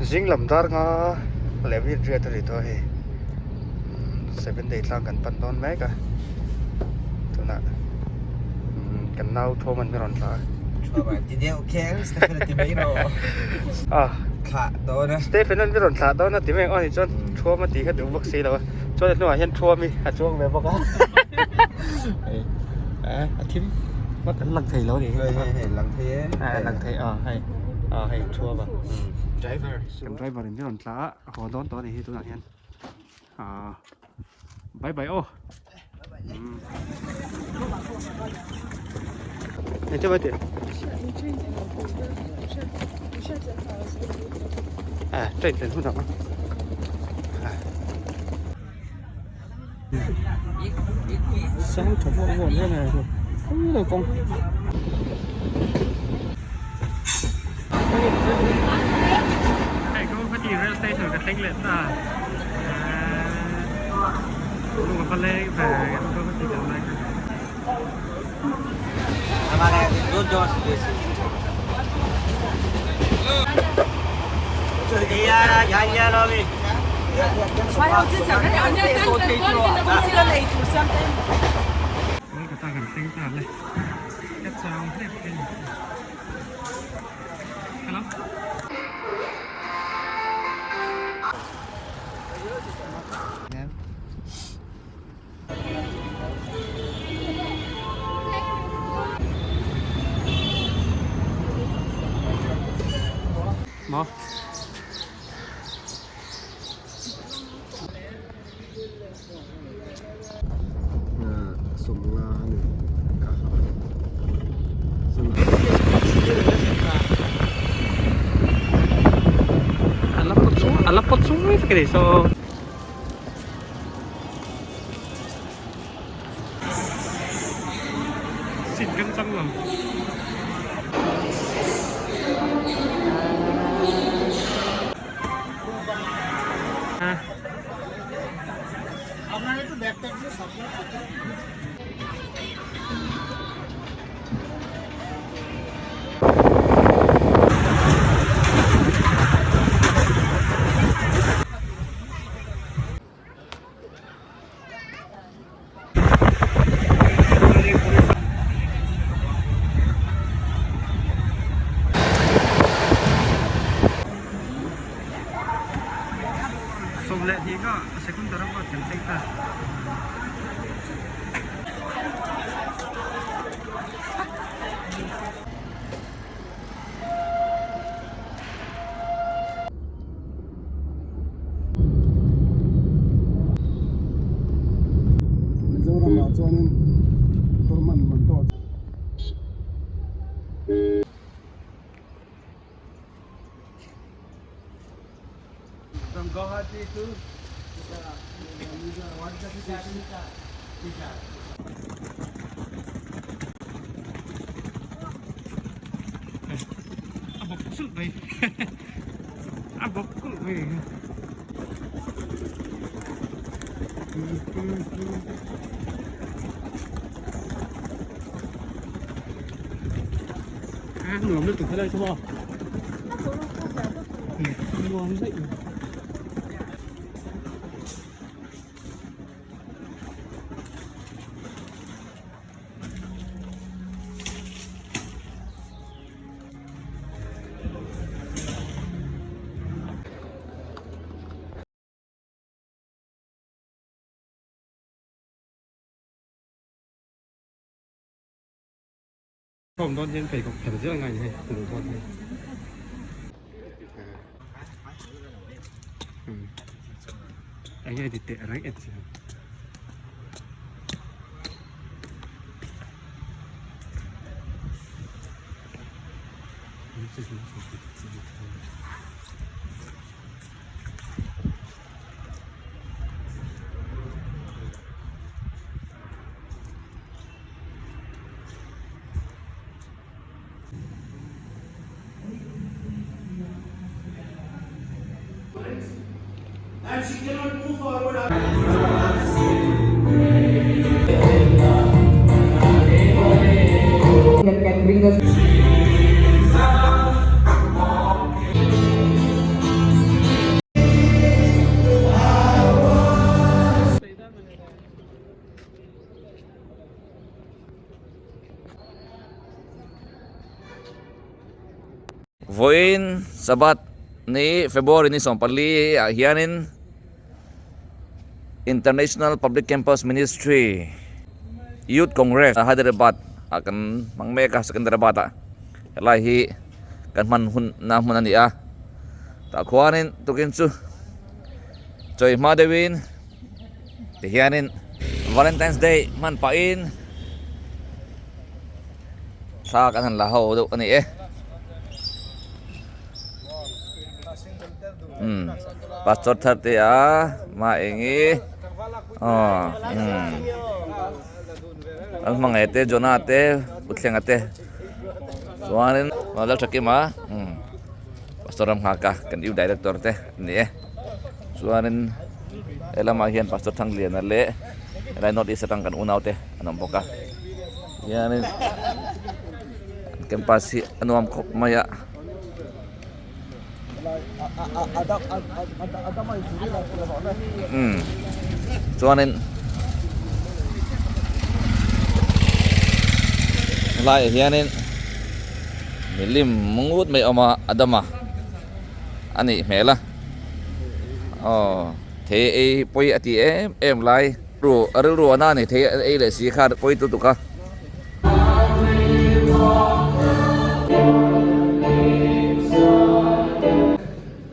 Zing lam dar nga leh minute riat a ri tawh a hei seven day tlang kan pan dawn mek a tunah kan nau thawm an mi rawn thlah a. Stephen an mi rawn thlah dawn a ti mai ang aw ni chuan thuam a tih kha duh bawk si lo a chuan a hnungah hian thuam hi a chuang ve bawk a a thim vak an lang thei lo a ni hei hei hei lang thei e a lang thei a hei a hei thuam a driver kan driver in mi rawn thlah a a haw dawn tawh a ni hi tunah hian ah bye bye aw Eng mai tih? À, train thlen hun ang a. Sang tha vawk vawk hle mai a kawng lo kawng. Hei Guwahati rail station ka thleng leh ta. Lung a va leng ve Guwahati kal lai kha. Kolkata kan thleng ta le ka chau hlep a ni. Hello. Maw? Sawmnga a ni A la pawt chung mai vek a ni saw. Seat kan chang lo. Sawm leh hnih kha Secunderabad kan thleng ta. Mizoram ah chuanin motor man man tawh From Guwahati to A bawk sulh mai a bawk kulh mai a nuam lutuk helai chu maw nuam daih mai. Khawm dawn hian pheikhawk phelh zel angai ni hei hmuh dawn hei. Eng nge ti teh reng et si. And she cannot move forward. That can bring us. Vawiin Sabbath ni February ni 14 ah hianin International Public Campus Ministry Youth Congress Hyderabad ah kan hmang mek a Secunderabad ah helai hi kan hman hun na hmun a ni a tah khuanin tukin chu chawi hma deuhin tihianin Valentine's Day hman pahin Thla kan han la ho deuh a ni e. Umm pastor thar te a ma eng i aw umm an hmangaih te Jonah te Puthlenga te chuanin Lalthakima umm pastor Ramnghaka kan U director te a ni e chuanin he lamah hian pastor Thangliana leh helai north east atang kan unau te an awm bawk a. Hianin campus hi a nuam khawp mai a. Umm chuanin helaiah hianin milim ngut mai a awm a Adama a nih hmel a aw thei ei pawi a ti em em lai. Ru a rilru a na ni thei a ei leh si kha pawi lutuk a.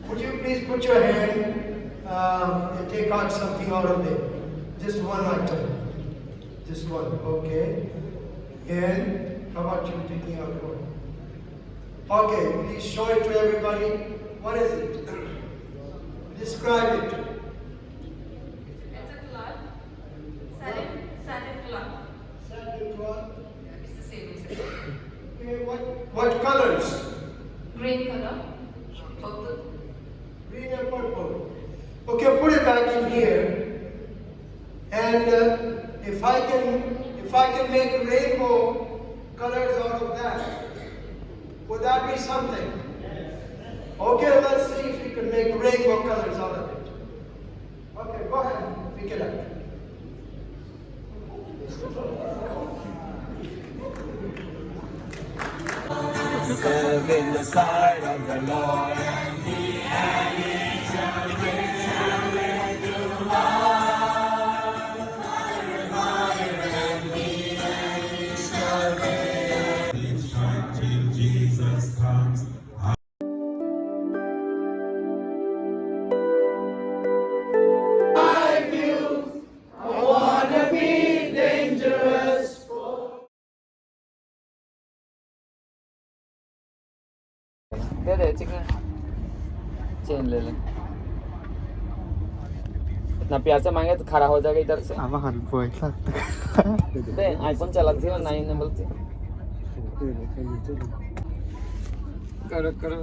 Could you please put your hand and take out something out of there? Just one item. Just one. Okay. And how about you taking out one? Okay, please show it to everybody. What is it? Describe it. It's a cloth. Satin, satin cloth. Satin cloth. It's the same. Sir. Okay, what, what colors? Green color, purple. Green and purple. Okay, put it back in here. And uh, if I can, if I can make rainbow colors out of that, would that be something? Okay, let's see if we can make rainbow colors out of it. Okay, go ahead, pick it up. In the sight of the Lord. Till Jesus comes. They they chicken chain ले ले इतना प्यार से मांगे तो खड़ा हो जाएगा इधर से A va han buai thlak tak. दे आईफोन चलाती है नाइन ने बोलती करो करो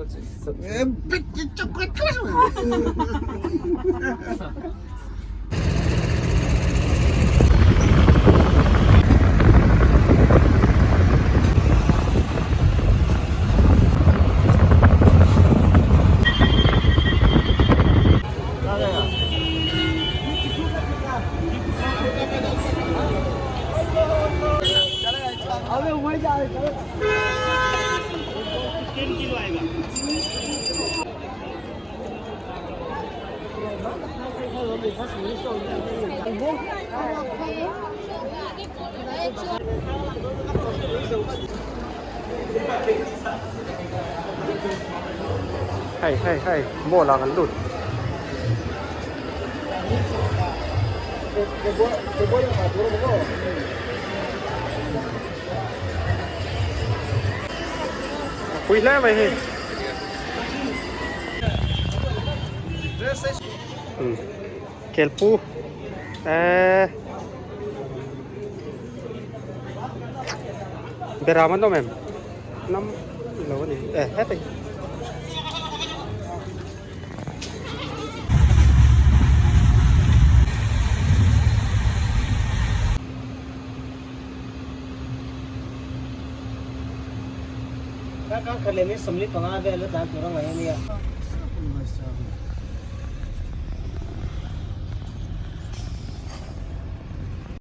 Hei hei hei mall ah kan lut. Pui hle mai hei. Kelpu eh Beram an awm em? Nam lo a ni eh heti.